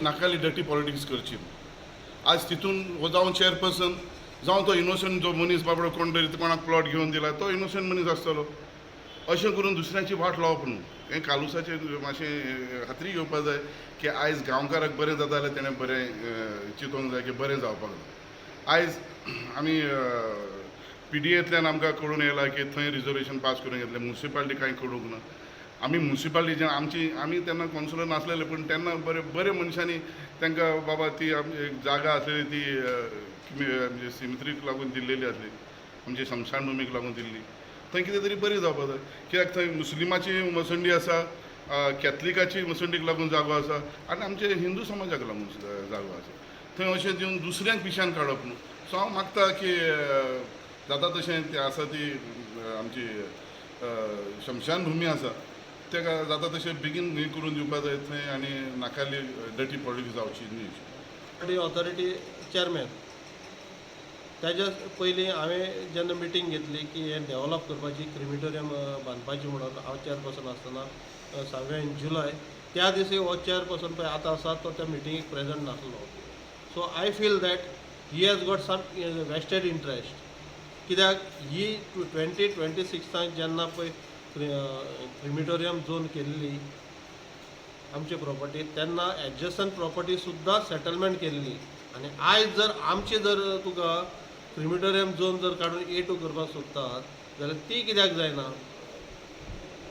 नाकाली dirty politics करची. आज तितून हो जावन चेअरपर्सन जावं, तो इनोसंट जो मनीस बाबडो, कोण तरी कोणाक प्लॉट घेवन दिला, तो इनोसंट मनीस आसतलो. अशें करून दुसऱ्याची वाट लावप न्हू. हें कालुसाचें मातशें खात्री घेवपा जाय की आयज गांवकाराक बरें जाता जाल्यार तेणें बरें चिंतूंक जाय की बरें जावपाक जाय. आयज आमी पीडीएंतल्यान आमकां कळून येयला की थंय रिजर्वेशन पास करून घेतलें, मुन्सिपालिटी कांय करूंक ना. आमी मुन्सिपालिटीच्यान आमची, आमी तेन्ना कौन्सिलर नासलेले, पूण तेन्ना बरे बरे मनशांनी तांकां बाबा ती एक जागा आसलेली, ती म्हणजे सिमित्रीक लागून दिल्लेली आसली, आमची स्मशानभुमीक लागून दिल्ली. थंय कितें तरी बरी जावपा जाय, कित्याक थंय मुस्लिमाची मसंडी आसा, कॅथलिकाची मसंडीक लागून जागो आसा आनी आमचे हिंदू समाजाक लागून जागो आसा. थंय अशें दिवन दुसऱ्यांक पिशान काडप न्हू. सो हांव मागता की जाता तशें तें आसा ती आमची स्मशानभुमी आसा, ताका जाता तशें बेगीन हें करून दिवपा जाय थंय आनी नाकाली डर्टी पॉलिटिक्स जावची न्ही. ऑथॉरिटी चेअरमॅन, ताज्या पयलीं हांवें जेन्ना मिटींग घेतली की हें डेवलप करपाची, क्रिमिटोरियम बांदपाची म्हणून, हांव चेअरपर्सन आसतना सांगव्या इन जुलय, त्या दिसी हो चेअरपर्सन पळय आतां आसा तो त्या मिटिंगेक प्रेजंट नासलो. So I feel that he has got some vested interest, कित्याक ही 2026 जेन्ना पळय क्रिमिटोरियम झोन केल्ली आमची प्रॉपर्टी, तेन्ना एडजसंट प्रॉपर्टी सुद्दां सेटलमेंट केल्ली आनी आयज जर आमची जर तुका क्रिमिटोरियम झोन जर काडून ए टू करपाक सोदतात जाल्यार ती कित्याक जायना?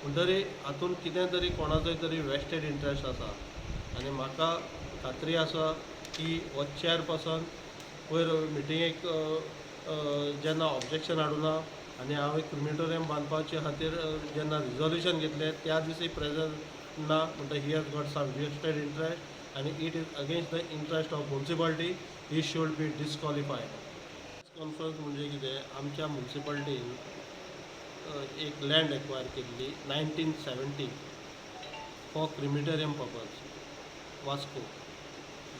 म्हणटरी हातून कितें तरी कोणाचोय तरी वेस्टेड इंट्रस्ट आसा आनी म्हाका खात्री आसा की हो चेअरपर्सन पयर मिटिंगेक जेन्ना ऑब्जेक्शन हाडूना आनी हांवें क्रिमिटोरियम बांदपाचे खातीर जेन्ना रिजोल्युशन घेतलें, त्या दिसी प्रेजंट ना. म्हणटा he has got some vested interest आनी it is against the interest of municipality. He should be disqualified. Conference म्हणजे कितें, आमच्या मुन्सिपालिटीन एक लँड एक्वायर केल्ली 1970 फॉर क्रिमिटोरियम पर्पज वास्को.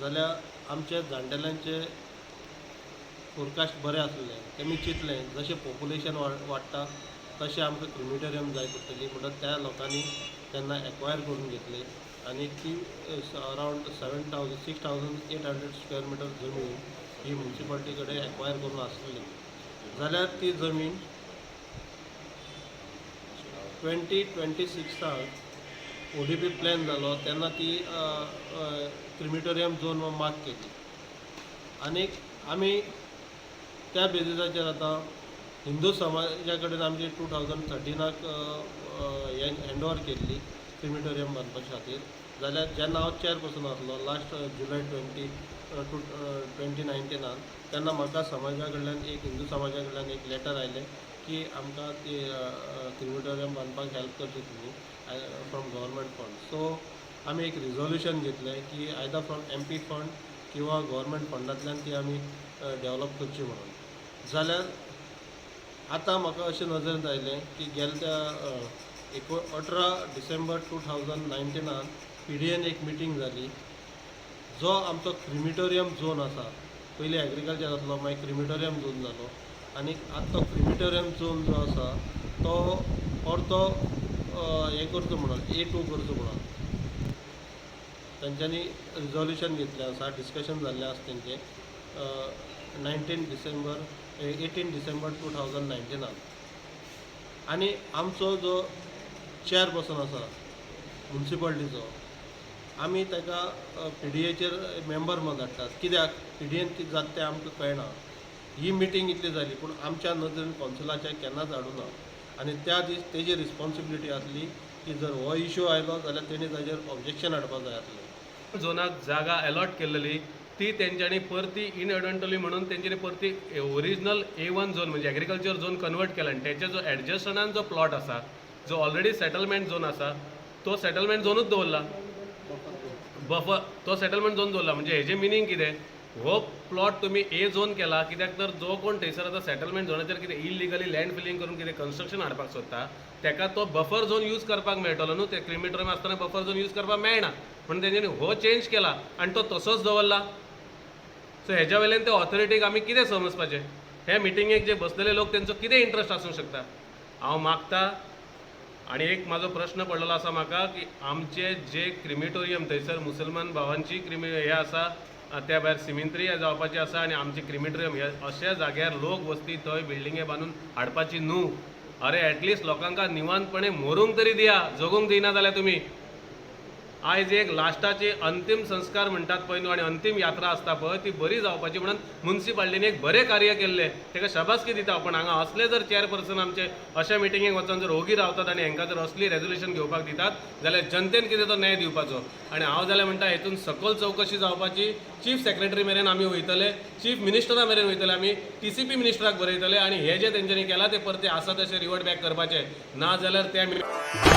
जाल्यार आमच्या जाणटेल्यांचे फोरकास्ट बरें आसलें. तेमी चिंतलें, जशें पॉप्युलेशन वाडटा तशें आमकां क्रिमिटोरियम जाय पडटली म्हणटच त्या लोकांनी तेन्ना एक्वायर करून घेतली आनी ती around 7,000, 6,800 square meter जमीन ही मुन्सिपालिटी कडेन एक्वायर करून आसलेली. जाल्यार ती जमीन 2026 ओडीपी प्लॅन जालो तेन्ना ती क्रिमिटोरियम झोन मार्क केली आनीक आमी त्या बेजिसाचेर आतां हिंदू समाजा कडेन आमची 2013 हे हँड ओवर केल्ली क्रिमिटोरियम बांदपाचे खातीर. जाल्यार जेन्ना हांव चेअरपर्सन आसलो लास्ट जुलय 22, 2019, तेन्ना म्हाका समाजा कडल्यान एक, हिंदू समाजा कडल्यान एक लेटर आयलें की आमकां ती क्रिमिटोरियम बांदपाक हेल्प करची तुमी फ्रॉम गव्हर्मेंट फंड. सो आमी एक रिजोल्युशन घेतलें की आयदर फ्रॉम एमपी फंड किंवा गव्हर्मेंट फंडांतल्यान ती आमी डेवलप करची म्हणून. जाल्यार आतां म्हाका अशें नदरेंत आयलें की गेल्या त्या 18 डिसेंबर 2019 पीडीएन एक मिटींग जाली. जो आमचो क्रिमिटोरियम झोन आसा, पयलीं एग्रीकल्चर आसलो, मागीर क्रिमिटोरियम झोन जालो आनी आतां तो क्रिमिटोरियम झोन जो आसा तो परतो हें करचो म्हणून, ए टू करचो म्हणून तांच्यांनी रिजोल्युशन घेतलें आसा. डिस्कशन जाल्लें आसा तेंचें 19 डिसेंबर, 18 डिसेंबर 2019. आनी आमचो जो चेअरपर्सन आसा मुन्सिपालिटीचो, आमी ताका पीडीएचेर मेंबर म्हूण धाडटात. कित्याक पीडीएन कितें जाता तें आमकां कळना. ही मिटींग इतली जाली, पूण आमच्या नदरेन कौन्सिलाच्या केन्नाच हाडूना आनी त्या दीस तेजी रिस्पोन्सिबिलिटी आसली की जर हो इशू आयलो जाल्यार तेणी ताजेर ऑब्जेक्शन हाडपाक जाय आसलें. झोनाक जागा अलॉट केलेली ती तेंच्यांनी परती इनएडवर्टली म्हणून तेंच्यांनी परती ओरिजिनल ए वन झोन, म्हणजे एग्रीकल्चर झोन कन्वर्ट केला आनी तेचे जो एडजसनान जो प्लॉट आसा, जो ऑलरेडी सेटलमेंट झोन आसा, तो सेटलमेंट झोनूच दवरला, बफर तो सेटलमेंट झोन दवरला. म्हणजे हेजें मिनींग कितें? हो प्लॉट तुमी ए झोन केला कित्याक तर जो कोण थंयसर आतां सेटलमेंट झोनाचेर कितें इलिगली लँड फिलींग करून कितें कन्स्ट्रक्शन हाडपाक सोदता, तेका तो बफर झोन यूज करपाक मेळटलो न्हू. ते क्रिमिटोरियम आसतना बफर झोन यूज करपाक मेळना म्हणून तेंच्यांनी हो चेंज केला आनी तो तसोच दवरला. सो हेज्या वयल्यान ते ऑथॉरिटीक आमी कितें समजपाचें? हे मिटिंगेक जे बसलेले लोक, तेंचो कितें इंट्रस्ट आसूंक शकता? हांव मागता आनी एक म्हाजो प्रश्न पडलेलो आसा म्हाका की आमचे जे क्रिमिटोरियम थंयसर मुसलमान भावांची क्रिमी हे आसा, त्या भायर सिमिंत्री जावपाची आसा आनी आमचे क्रिमिटोरियम हे अशा जाग्यार लोक वस्ती थंय बिल्डिंगे बांदून हाडपाची न्हू. अरे, एटलिस्ट लोकांक निवांतपणे मरूंक तरी दिया, जगूंक दिना जाल्यार तुमी. आयज एक लास्टाची अंतीम संस्कार म्हणटात पळय न्हू, आनी अंतीम यात्रा आसता पळय, ती बरी जावपाची म्हणून मुन्सिपालिटीन एक बरें कार्य केल्लें, ताका शाबासकी दिता. पण हांगा असले जर चेअरपर्सन आमचे अशा मिटिंगेक वचून जर ओगी रावतात आनी हांकां जर असली रेजोल्युशन घेवपाक दितात जाल्यार जनतेन कितें तो न्याय दिवपाचो? आनी हांव जाल्यार म्हणटा, हेतून सकल चवकशी जावपाची. चीफ सेक्रेटरी मेरेन आमी वयतले, चीफ मिनिस्टरा मेरेन वयतले, आमी टीसीपी मिनिस्टराक बरयतले आनी हे जे तेंच्यांनी केलां ते परते आसा तशें रिवर्ट बॅक करपाचे, ना जाल्यार त्या